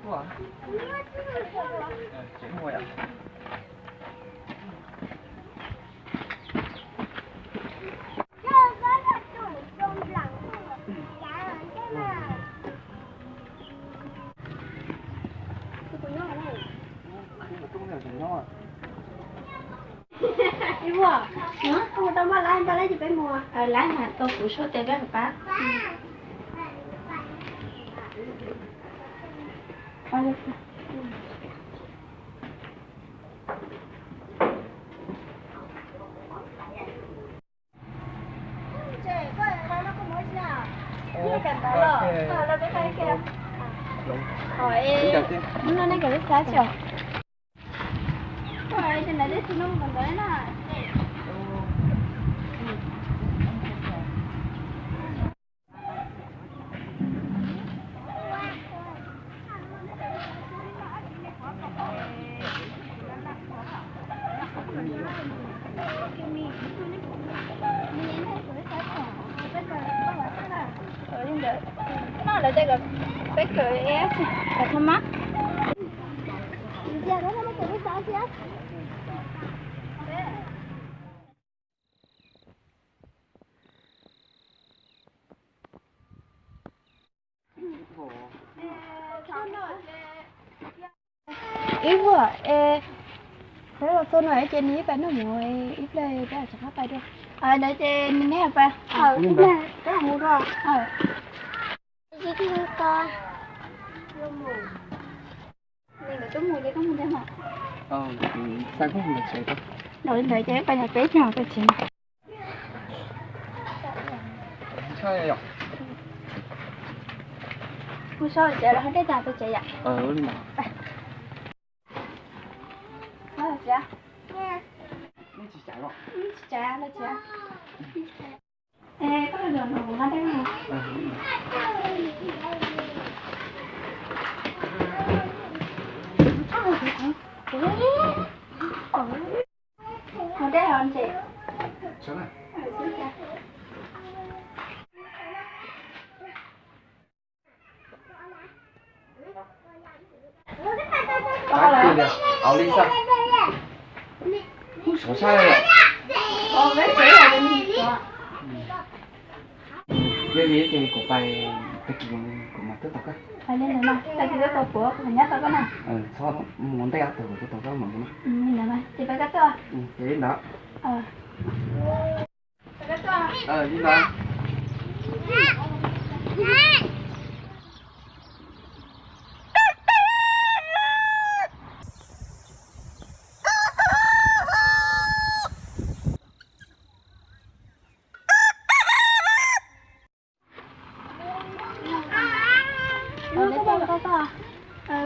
Ib vuag, koj mus tau maj lab, npaj lab ces peb mus. Lab mas tau kuv sab tes peb pab. Li ntawd, no lawv tias kom peb kawm es kawm thaj mab. Ib vuag es, peb los txog no ces nws ib pab noj mov, ib pliag peb rov qab pais dua. Ntawd ces nws neb pais, peb mus dua. Nkawd twb mus ces koj mus ntag mas. Ntawd ces peb pais peb caug peb tsev. Mus so ces los ho dej tag peb tsev yom. Tsis tsav los tsis. Koj los kuv no dej. Mus dej los ntses. Au li xwb. Kuv sov sab li. Yog li ces kuv pais tag kis kuv mam tuaj tos koj. Tag kis tuaj tos kuv, kuv nyob tos koj na. Txhob mus ntej ob tug, kuv tuaj tos koj mam mus na. Ces pais koj tuaj. Ces li ntawd. Li ntawd.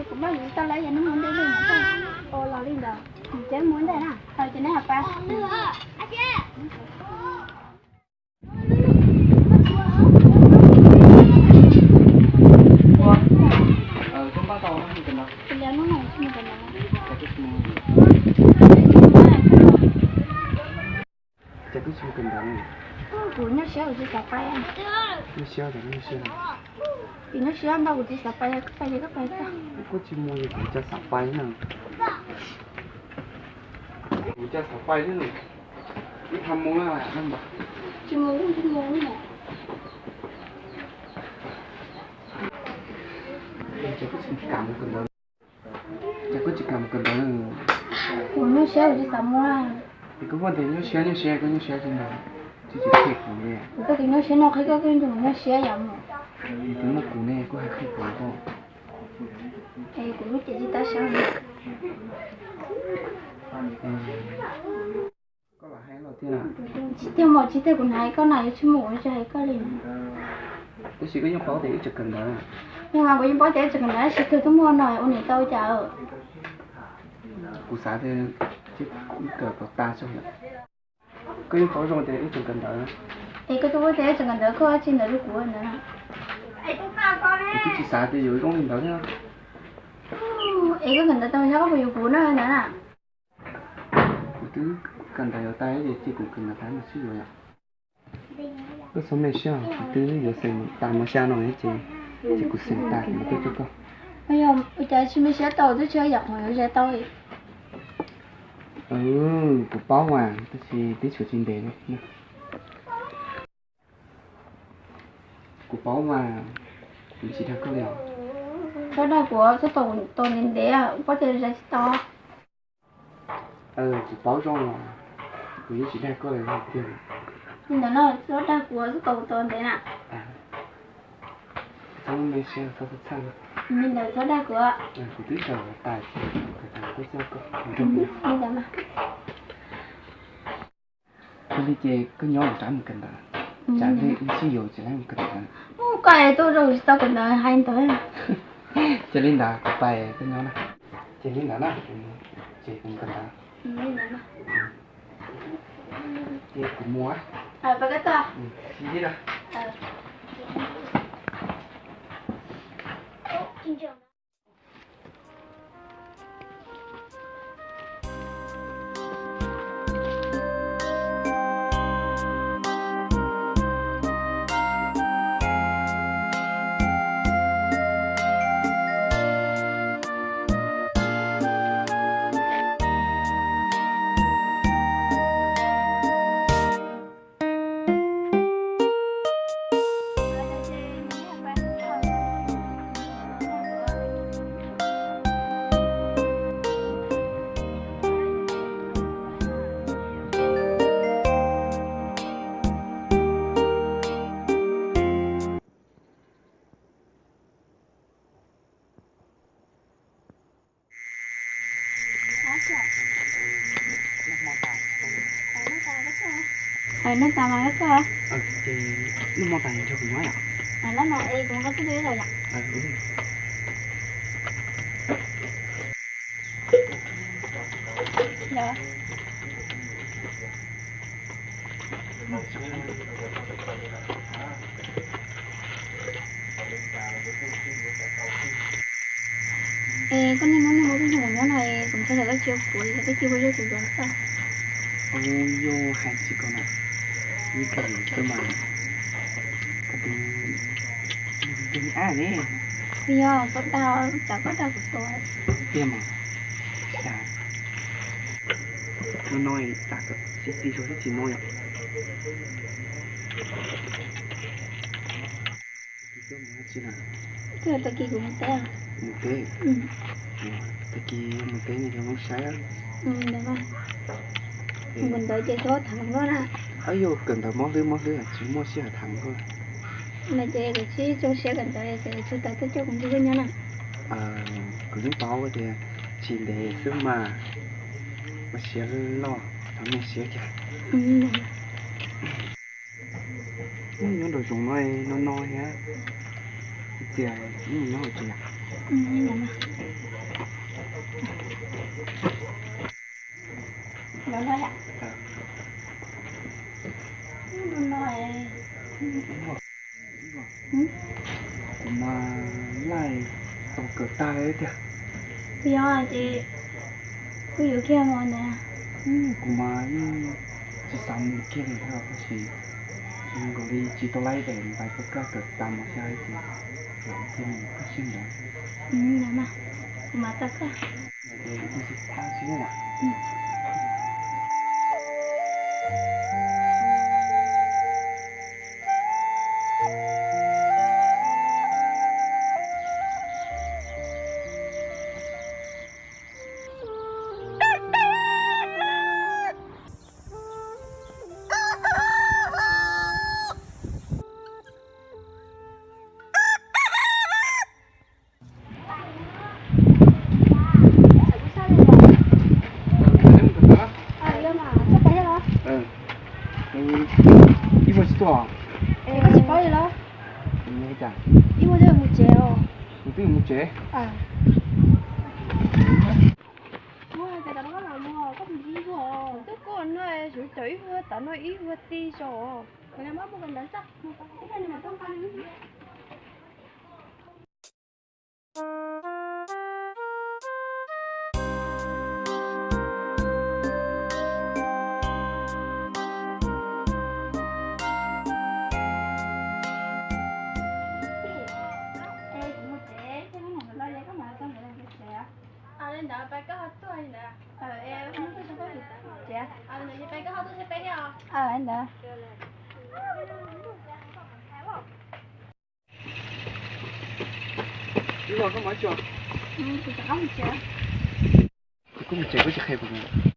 Kuv npaj yuav tau lawm, yog neb mus ntej lawm, ua los li ntawd, ces mus ntej na, ces neb ho pais. Ces kuv tsis mus kawm ntawv. Kuv nyuaj siab kuv tsis xav pais. Nyuaj siab, nyuaj siab. Kuv nyuaj siab ntau kuv tsis xav pais, koj pais ces koj pais tag. Kuv tsis mus es kuv cas xav pais na. Kuv cas xav pais na. Ib thaum mus na, tsis mus kuj tsis mus na. Ces kuv tsis kam mus kawm ntawv. Ces koj tsis kam mus kawm ntawv. Kuv nyuaj siab kuv tsis xav mus. Ces koj ua ntej nyuaj siab nyuaj siab koj nyuaj siab tsis ntawd, tsis tsis qhia kuv li. Kuv koj tus nyuaj siab no qhia koj, koj tus nyuaj siab yam mus. Kuv muaj kuv ne koj hais qhia kuv koj. Es kuv lub cev tsis tab sab li. Tsis tiag mas tsis tiag kuv hais koj na, yuav tsis muaj kuv tsis hais koj li. Tab sis koj yeej paub tias wb tseem kawm ntawv. Kuv yeej paub tias wb tseem kawm ntawv, tab sis kawg tuaj muaj no ua niam tau cas. Kuv xav tias wb kawm kom tas tso. Koj yeej paub zoo tias wb tseem kawm ntawv. Es koj twb paub tias wb tseem kawm ntawv, koj tsis ntawd rau kuv ntawd na. Kuv twb tsis xav tias yuav zoo li ntawd thiab. Es koj kawm ntawv tau xyov koj puas yuav kuv na ntawd na. Kuv twb kawm ntawv yuav tas ces kuv kawm ntawv tas mas sib yuav yom. Koj txhob me siab, kuv twb yuav xeem tas mos xya no ces, ces kuv xeem tas kuv mam tuaj cuag koj. Ua cas tsis muaj siab tau, twb tsis yog qhov yuav ze tau li. Kuv paub mas, tab sis twb tshuav tsis ntev li. Kuv paub mas, kuv tsis dag koj li os. Txhob dag kuv, txhob tau ntev ntev, kuv paub tias ze tsis tau. Kuv paub zoo, kuv yeej tsis dag koj li tiag. Li ntawd no txhob dag kuv, txhob tau tau ntev na. Txhob me siab, txhob txhawj. Li ntawd txhob dag kuv. Kuv twb sawv tas, kuv txhob koj. Li ntawd mas. Yog li ces koj nyob nrad mus kawm ntawv, tsam li ib sij yuav tsis laib mus kawm ntawv. Koj tuaj rau tsis tau kawm ntawv hais ntawd. Ces li ntawd kuv pais, koj nyob na. Ces li ntawd na, ces kuv mus kawm ntawv. Ces kuv mus. Hais noj tas mas koj. Ces noj hmo tas nrog kuv nyob yom. Noj hmo es kuv nqa koj tuaj ib zaug yom. Es koj niaj hnub niaj hnub tuaj nrog kuv nyob no es kuv ntshai tsam koj tsis yuav kuv, koj cia ua zaj kuv nrog koj. Ua yus hais tsis kom na, yeej kawg yuav kawg mas. Koj twb yog ab ne. Yog koj dag, tsam koj dag kuv tuag. Tiag mas. No no tsam koj tsis txi zog tsis txi no yom. Koj tag kis kuv mus teb. Mus teb? Tag kis mus teb nws cov hmoob saib. Mus kawm ntawv ces txhob tham luag na. Ab yus kawm ntawv mob hlwb mob hlwb tsis muaj sij hawm tham luag. No ces kuv sib tso siab kawm ntawv ces tsis tas tuaj coj kuv nrog koj nyob na. Kuv yeej paub tias tsis ntev xwb mas, ua siab loj, thov me siab cas. Nyob nraum zoov no no no thiab, tias nyob hauv tsev. Kuv mas laij tau kawm tag tiag. Yog ces kuj yuav kiag mus ntawd. Kuv mas yeej tsis xav mus kiag li thiab tab sis zoo nkaus li tsis tau laib daim npais pab kawm tas mus thiab ces lam kiag mus kawm siab ntawd. Kuv mas tau kawm. Ib muaj tsis tuaj? Koj tsis paub li los? Ib muaj twb mus tsev os. Kuv twb mus tsev. Ua cas tam no koj lam mus, koj tus ntsib ib vuag os. Twb koj no, yuav cov ib vuag tam no ib vuag txi zog. Kuv lam muab mus kawm ntawv xwb. Es kuv mus tsev, koj mus kawm ntawv los es koj mam Ntawd. Kuv mus tsev kuv tsis qhia kuv.